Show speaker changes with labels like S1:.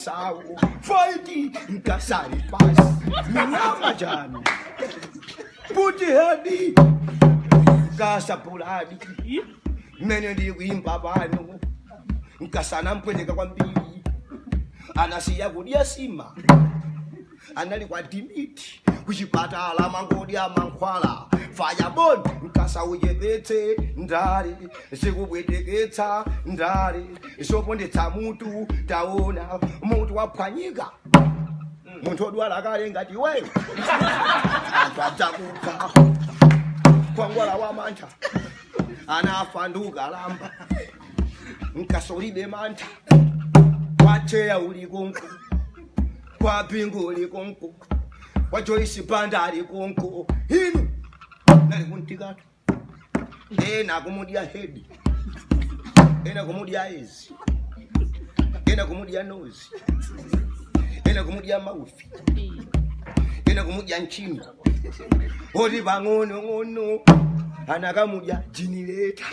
S1: Sawo fight Nkasa ali pasi minyama chani puti head Nkasa puladi mmene ndili kuimba pano Nkasa anampweteka kwambiri anasiya kudya sima anali kwa admit kuchipatala mangodya mankhwala fayabon Nkasa uchepetse ndale zikubweteketsa ndale zopondetsa mutu taona mutu waphwanyika munthu odwala kale ngati iweyo anthu adzakupha kwangwala wa mantha anafa ndi ukalamba Nkasa ulibe mantha kwacheya uli konko kwa Bingu uli konko kwa Joyce Banda ali konko inu nali kuntikatu ena kumudya head ena kumudya eyes ena kumudya nose ena kumudya mouth ena kumudya nchini oti pang'ono ng'ono anakamudya generator.